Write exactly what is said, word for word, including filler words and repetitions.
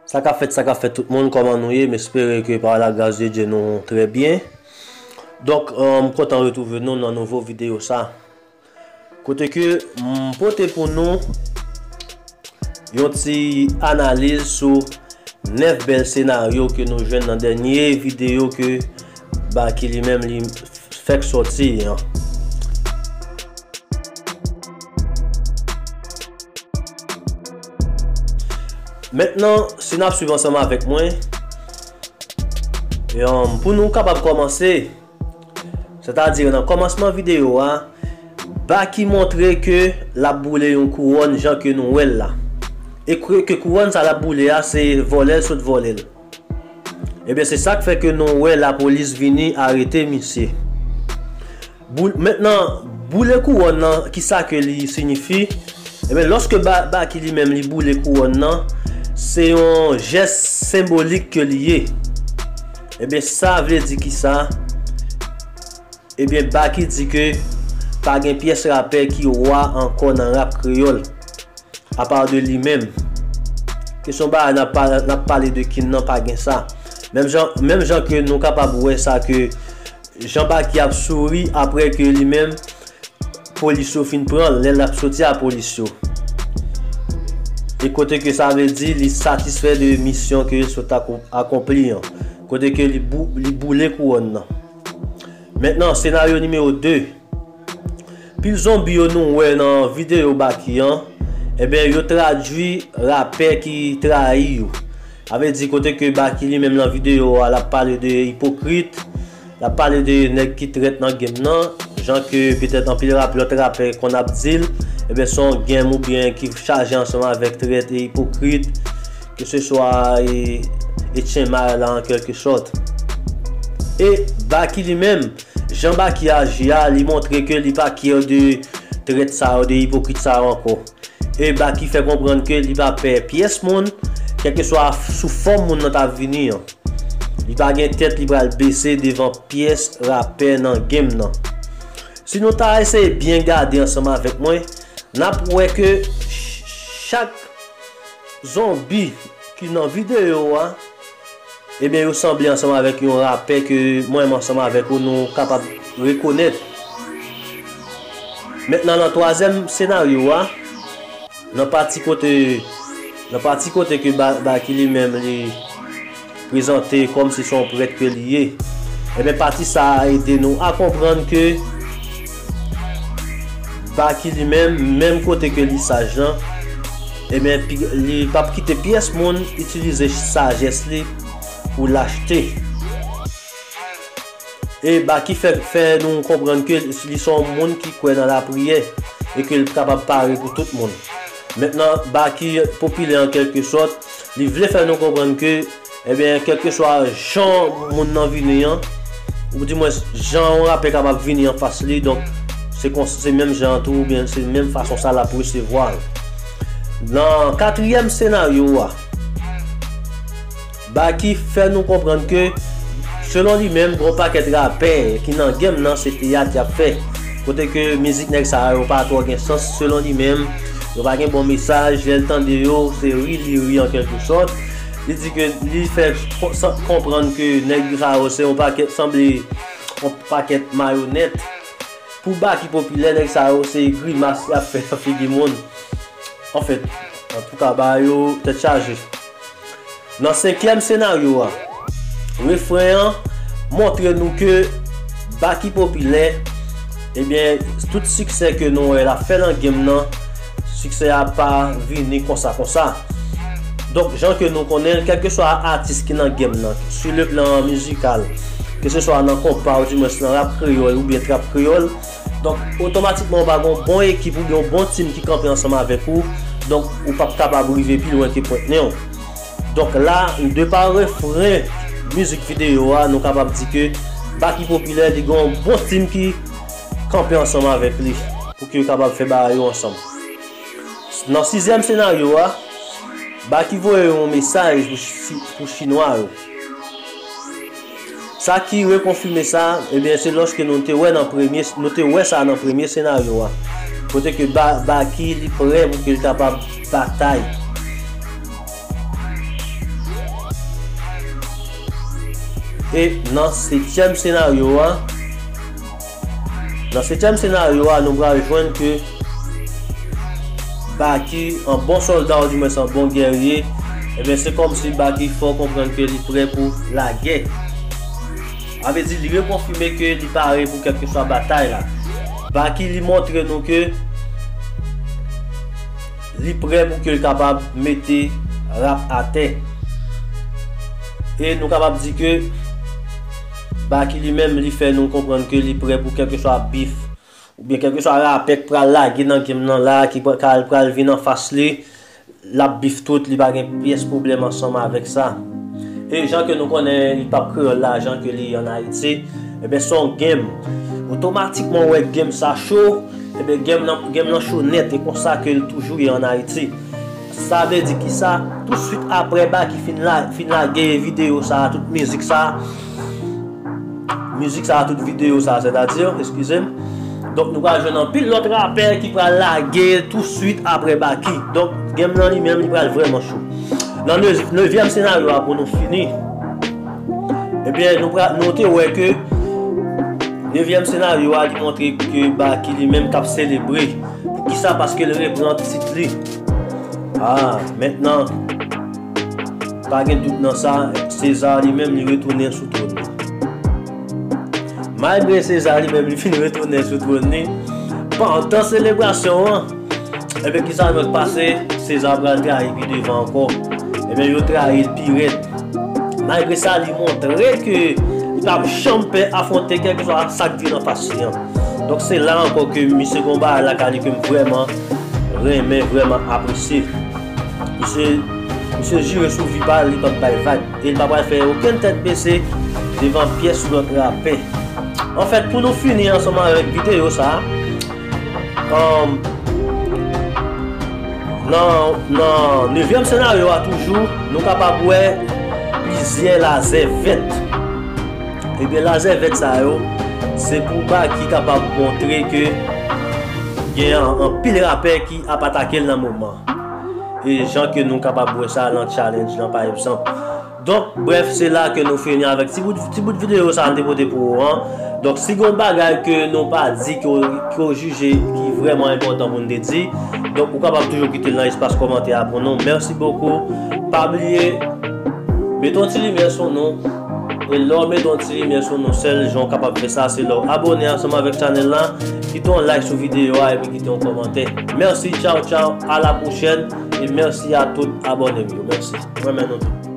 Sa k ap fèt, sa k ap fèt tout moun, kòman nou ye? M espere ke pa la gras de Dye nou trè byen. Donk, euh, m kontan retwouve nou nan nouvo videyo sa. Kote ke m pote pou nou yon ti analiz sou nèf bèl senaryo ke nou jwenn nan dènye videyo ke Baky li menm li fèk sòti an. Mentnan, si n ap swiv ansanm avèk mwen, e, um, pou nou kapab kòmanse, sètadi nan kòmansman videyo a, Baky montre ke l ap boule yon kouwòn jan ke nou wè l la. E ke, ke kouwòn sa l ap boule a, se vòlè l sot vòlè l. Ebyen, se sa k fè ke nou wè lapolis vini arete misye. Bou-, mentnan, boule kouwòn nan, kisa ke li siyifi? Ebyen, lòske Ba-, Baky li menm li boule kouwòn nan, se yon jès senbolik ke li ye. Ebyen, sa vle di kisa? Ebyen, Baky di ke pa gen pyès rapè ki wa ankò nan rap kreyòl, apa de li menm. Kesyon bagay n ap pa-, n ap pale de Kin nan, pa gen sa. Menm jan, menm jan ke nou kapab wè sa ke Jan Baky ap souri apre ke li menm, polis yo fin pran l, lè l ap soti a polis yo. E kote ke sa vle di, li satisfè de misyon ke l sot ako-, akonpli an. Kote ke li bou-, li boule kouwòn nan. Mentnan, senaryo nimewo de. Pil zonbi yo nou wè nan videyo Baky an, ebyen, yo tradui rapè ki trayi yo. Sa vle di kote ke Baky li menm nan videyo a, l ap pale de ipokrit, l ap pale de nèg ki trèt nan game nan, jan ke petèt anpil rap, lòt rapè konn ap di l, ebyen, se yon game oubyen ki chaje ansanm avèk trèt e ipokrit, keseswa e, e tchenmay la an kèlke sòt. E Baky li menm, jan Baky aji a, li montre ke li pa kyè de trèt sa yo, de ipokrit sa yo ankò. E Baky fè konprann ke li pa pè pyès moun, kèlkeswa sou fòm moun nan t ap vini an. Li pa gen tèt, li pral bese devan pyès rapè nan game nan. Si nou ta eseye byen gade ansanm avèk mwen, n ap wè ke ch-, chak zonbi ki nan videyo a, ebyen, yo sanble ansanm avèk yon rapè ke mwen menm ansanm avèk ou nou kapab rekonèt. Mentnan, nan twazyèm senaryo a, nan pati kote, nan pati kote ke Ba-, Baky li menm li prezante kòmsi se yon prèt ke li ye. Ebyen, pati sa a ede nou a konprann ke Baky li menm, menm kote ke li saj lan, ebyen, pi-, li p ap kite pyès moun itilize sajès li pou lachte. E Baky fè, fè nou konprann ke li se yon moun ki kwè nan lapriyè e ke l kapab pare pou tout moun. Mentnan, Baky popilè an kèlke sòt, li vle fè nou konprann ke, ebyen, kèlkeswa jan moun nan vini an, oudimwens jan yon rapè kapab vini anfas li, donk se kon, se menm jan an tou, oubyen se menm fason sa l ap resevwa l. Nan katriyèm senaryo a, Baky fè nou konprann ke, selon li menm, gon pakèt rapè ki nan game nan se teyat y ap fè. Kote ke mizik nèg sa yo pa twò gen sans, selon li menm, yo pa gen bon mesaj, lè l tande yo, se ri li ri an kèlke sòt. Li di ke li fè kon-, san-, konprann ke nèg sa yo se yon pakèt, sanble yon pakèt mayonèt. Pou Baky popilè, nèg sa yo se grimas y ap fè nan figi moun. Anfèt, antouka, bagay yo tèt chaje. Nan senkyèm senaryo a, refren an montre nou ke Baky popilè, ebyen, tout siksè ke nou wè l ap fè nan game nan, siksè a pa vini konsa konsa. Donk, jan ke nou konnen l, kèlkeswa atis ki nan game nan, sou le plan mizikal, keseswa nan konpa, oudimwens nan rap kreyòl oubyen trap kreyòl, donk, otomatikman, ou pa gen yon bon ekip oubyen yon bon tim ki kanpe ansanm avèk ou, donk, ou p ap kapab rive pi lwen ke pwent nen w. Donk, la, de pa refren mizik videyo a, nou kapab di ke Baky popilè, li gen yon bon tim ki kanpe ansanm avèk li pou ke yo kapab fè bagay yo ansanm. Nan sizyèm senaryo a, Baky voye yon mesaj pou, chi-, pou Chinwa yo. Sa ki rekonfime sa, ebyen, se lòske nou te wè nan premye, nou te wè sa nan premye senaryo a. Kote ke Ba-, Baky, li prè pou ke l kapab batay. E nan setyèm senaryo a, nan setyèm senaryo a, nou pral jwenn ke Baky, an bon sòlda, oudimwens an bon gèrye, ebyen, se kòmsi Baky fè w konprann ke li prè pou lagè. Sa vle di, li rekonfime ke li pare pou kèlkeswa batay la. Baky, li montre nou ke li prè pou ke l kapab mete rap atè. E nou kapab di ke Baky li menm, li fè nou konprann ke li prè pou kèlkeswa bif, oubyen kèlkeswa rapè k pral lage nan game nan la, ki pral, pral vin anfas li, l ap bif tout, li pa gen pyès pwoblèm ansanm avèk sa. E jan ke nou konnen hip hop kreyòl la, jan ke li ye ann Ayiti, ebyen, se yon game. Otomatikman, w wè game sa cho, ebyen, game nan, game nan cho nèt, e konsa ke l toujou ye ann Ayiti. Sa vle di kisa? Tousuit aprè Baky fin la, fin lage videyo sa, tout mizik sa, mizik sa, tout videyo sa, sètadi, eskize m. Donk, nou pral jwenn anpil lòt rapè ki pral lage tousuit aprè Baky. Donk, game nan li menm, li pral vrèman cho. Nan ne-, nevyèm senaryo a, pou nou fini, ebyen, nou pra-, nou te wè ke nevyèm senaryo a, li montre ke Baky li menm k ap selebre. Poukisa? Paske l reprann tit li. Ah, mentnan, pa gen dout nan sa, César li menm, li retounen sou twòn li. Malgre César li menm, li fin retounen sou twòn li, pandan selebrasyon an, ebyen, kisa nou wè k pase? César pral trayi pi devan ankò. Ebyen, yo trayi l pi rèd. Malgre sa, li montre ke li p ap janm pè afwonte kèlkeswa sa k vin anfas li an. Donk, se la ankò ke misye gen yon bagay lakay li ke m vrèman renmen, vrèman apresye. Misye, misye jire sou vi pa l, li p ap bay vag. E li pa pral fè okenn tèt bese devan pyès lòt rapè. Anfèt, pou nou fini ansanm avèk videyo sa a, um, nan, nan nevyèm senaryo a toujou, nou kapab wè plizyè lazè vèt. Ebyen, lazè vèt sa yo, se pou Baky kapab montre ke gen an-, anpil rapè ki ap atake l nan moman. E jan ke nou kapab wè sa nan challenge lan, pa egzanp. Donk, brèf, se la ke nou fini avèk ti bout, ti bout videyo sa a n te pote pou ou an. Donk, si gen yon bagay ke nou pa di, ke w, ke w jije ki vrèman enpòtan pou n te di, donk, ou kapab toujou kite l nan espas kòmantè a pou nou. Mèsi bokou. Pa bliye, mete yon ti limyè sou nou. E lè w mete yon ti limyè sou nou, sèl jan w kapab fè sa, se lè w abòne ansanm avèk chanèl la, kite yon like sou videyo a, epi kite yon kòmantè. Mèsi, tchaw, tchaw, a la pwochèn, e mèsi a tout abòne m yo. Mèsi. Mwen renmen nou tout.